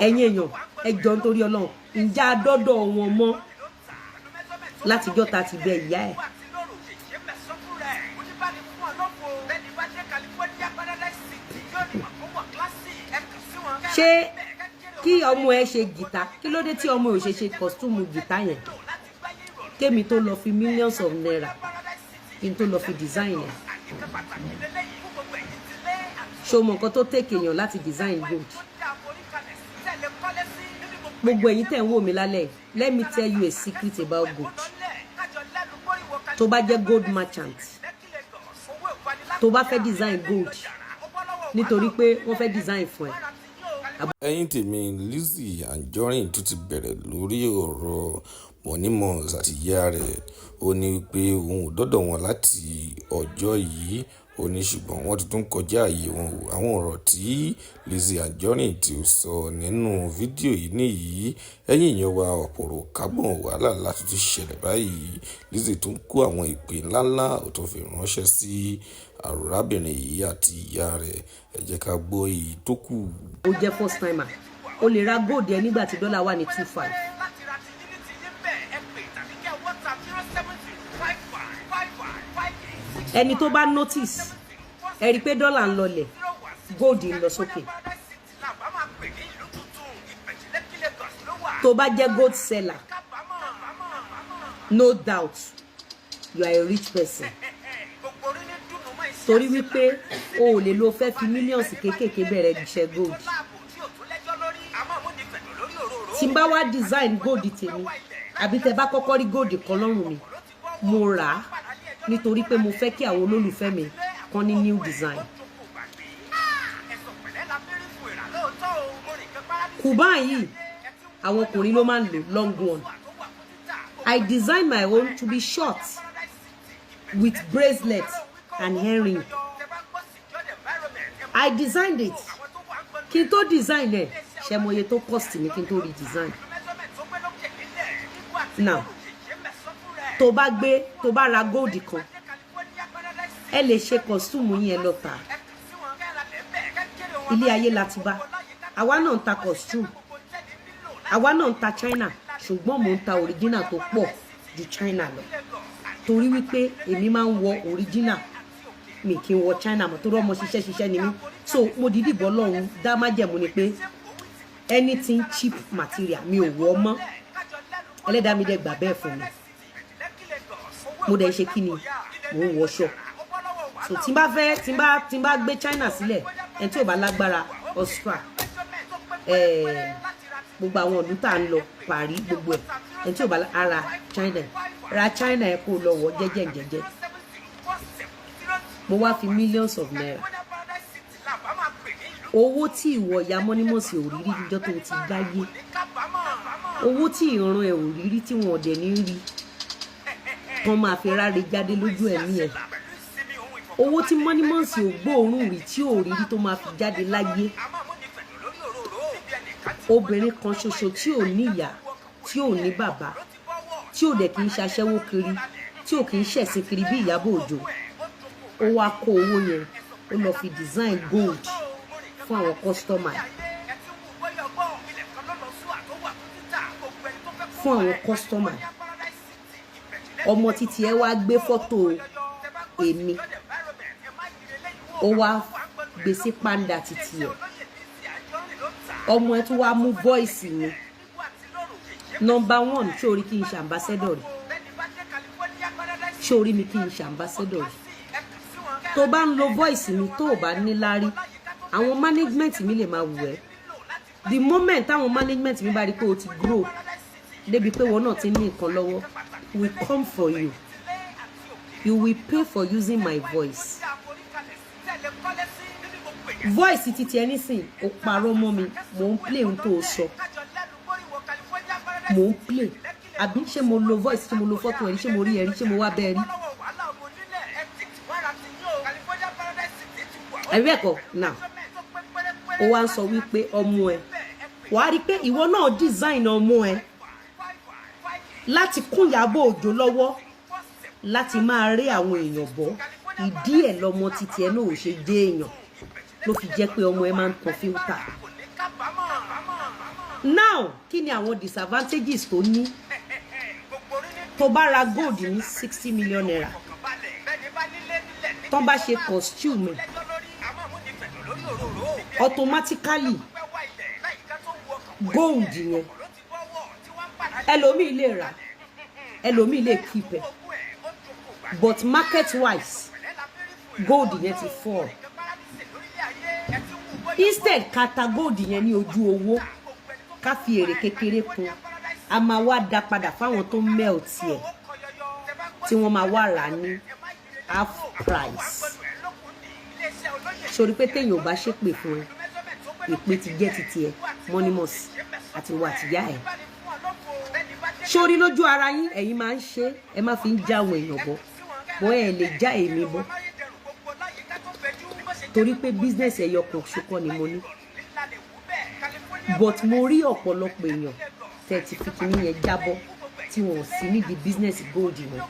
Ẹ̀yin èèyàn, ẹ jọ̀ọ́, nítorí Ọlọ́run, ǹjẹ́ adọ́dọ̀ wọn mọ́ látijọ́ ta ti bẹ ìyá ẹ̀? Ṣé kí ọmọ ẹ ṣe guitar? Kí ló dé tí ọmọ ẹ ò ṣe ṣe costume guitar yẹn, kémi tó lọ fi millions of naira kí n tó lọ fi design ẹ̀? Ṣé o mọ nǹkan tó take èèyàn láti design gold? Gbogbo ẹ̀yin tẹ̀ ń wò mí lálẹ́ yìí, let me tell you a secret about gold. Tó bá jẹ́ gold merchant, tó bá fẹ́ design gold nítorí pé wọ́n fẹ́ design fún ẹ. Ẹ̀yin tèmi, Lizzy Anjorin tún ti bẹ̀rẹ̀ lórí ọ̀rọ̀ Monimos àti ìyá rẹ̀. Ó ní pé òun ò dọ́dọ̀ wọn láti ọjọ́ yìí. Ó ní ṣùgbọ́n wọ́n ti tún kọjá ààyè wọn o. Àwọn ọ̀rọ̀ tí Lizzy Anjorin tí ó sọ nínú fídíò yìí nìyí. Ẹ̀yin èèyàn wa, ọ̀pọ̀rọ̀ kágbọ̀n wàhálà láti tún ṣẹlẹ̀ báyìí. Lizzy tún kó àwọn ìpè ńláńlá ó tún fi ránṣẹ́ sí arábìnrin yìí àti ìyá rẹ̀. Ẹ jẹ́ ká gbọ́ èyí tó kù. Ó jẹ́ first timer, o lè ra gold ẹ nígbà tí dọ́là wà ní 2.5. Ẹni tó bá notice, ẹ rí i pé dọ́là ń lọlẹ̀, gold ń lọ sókè. Tó bá jẹ́ gold seller, no doubt you are a rich person, torí wípé o ò lè lo fẹ́ fi millions kéékèèké bẹ̀rẹ̀ iṣẹ́ gold. Tí n bá wá design gold tèmi, àbí tẹ bá kọ́kọ́ rí gold kan lọ́rùn mi, mo rà á nítorí pé mo fẹ́ kí àwọn olólùfẹ́ mi kan ní new design. Kùbán yìí, àwọn ọkùnrin ló máa ń lò, long one. I design my own to be short with bracelet and earring. I designed it. Kí n tó design ẹ̀, ṣe mo iye tó cost mi kí n tó rí design? Now, tó bá gbé, tó bá ra gold kan, ẹ lè ṣe costume yín, ẹ lọ tà. Ilé ayé la ti bá. Àwa náà ń ta costume, àwa náà ń ta China, ṣùgbọ́n mò ń ta original tó pọ̀ ju China lọ, torí wípé èmi máa ń wọ original, mi kì í wọ China mọ́, torí ọmọ ṣiṣẹ́ ṣiṣẹ́ ni mí. So mo dìídì bọ́ lọ́hún dá májẹ̀mú ni pé anything cheap material, mi ò wọ̀ mọ́. Ẹlẹ́dàá mi dẹ̀ gbà bẹ́ẹ̀ fún mi. Mo dẹ̀ ṣe kí ni, mò ń wọṣọ. So tí n bá fẹ́, tí n bá gbé China sílẹ̀, ẹni tí ò bá lágbára Austria, gbogbo àwọn ìlú tá à ń lọ, Paris, gbogbo ẹ̀, ẹni tí ò bá ara China, ra China ẹ, kó lọ wọ̀ jẹ́jẹ́ jẹ́jẹ́. Mo wá fi millions of naira, owó tí ìwọ ìyá mọ́nímọ̀sí ò rí rí níjọ́ tó ti dáyé, owó tí ìran ẹ̀ ò rí rí, tí wọn ò dẹ̀ ní rí tán máa fi ráre jáde lójú ẹ̀mí ẹ̀, owó tí mọ́nímọ̀sí ò gbóòórùn rí, tí ò rí rí, tó máa fi jáde láyé. Obìnrin kan ṣoṣo tí ò ní ìyá, tí ò ní bàbá, tí ò dẹ̀ kì í ṣaṣẹ́wó kiri, tí ò kì í ṣẹ̀sìn kiri bí Ìyábọ̀ Òjó, ó wá kó owó yẹn, ó lọ fi design gold fún àwọn customer, fún àwọn customer. Ọmọ títí ẹ wá gbé fọ́tò èmi, ó wá gbé sí pàǹdà títí ẹ. Ọmọ ẹ tún wá mú voice mi. Number one, ṣé orí kí n ṣe ambassador rí? Ṣé orí mi kí n ṣe ambassador rí? Tó bá ń lo voice mi, tó o bá ní láárí, àwọn management mi lè máa wù ẹ́. The moment táwọn management mi bá rí pé o ti grow débi pé wọn náà ti ní nǹkan lọ́wọ́, we come for you. You will pay for using my voice. Voice titi ẹ nísìn, o parọ́ mọ́ mi. Mò ń play ohun tó o sọ, mò ń play. Àbí ṣé mo lo voice? Ṣé mo lo fọ́tò ẹ rí? Ṣé mo rí ẹ rí? Ṣé mo wá bẹ́ẹ̀ rí? Àbí bẹ́ẹ̀ kọ́? Now, ó wá ń sọ wípé ọmọ ẹ, wàá rí i pé ìwọ náà design ọmọ ẹ láti kún Ìyábọ̀ Òjó lọ́wọ́ láti máa rí àwọn èèyàn bọ́. Ìdí ẹ̀ lọmọ títí ẹ náà ò ṣe jẹ́ èèyàn, ló fi jẹ́ pé ọmọ ẹ máa ń tan filter. Now, kí ni àwọn disadvantages tó ní? Tó bá ra gold ní ₦60 million, tó bá ṣe costume, automatically gold yẹn, ẹlòmíì lè rà, ẹlòmíì lè keep ẹ, but market wise, gold yẹn ti fall. Instead ká ta gold yẹn ní ojú owó, ká fi èrè kékeré kún, a máa wá dá padà fáwọn tó melt ẹ̀, tí wọ́n máa wá rà ní half price. Sori pé téèyàn ò bá ṣépè fún ẹ, èpè ti jẹ́ titi ẹ. Monimus àti ìwà àtìyá ẹ, sórí lójú ara yín, ẹ̀yin máa ń ṣe, ẹ má fi ń já àwọn èèyàn bọ́ bọ́. Ẹ lè já èmi bọ́, torí pé business ẹyọ kan ṣokọ́ ni mo ní. But mo rí ọ̀pọ̀lọpọ̀ èèyàn tẹ́ ti fi kinní yẹn jábọ́, tí wọn ò sí nídìí business gold mọ́.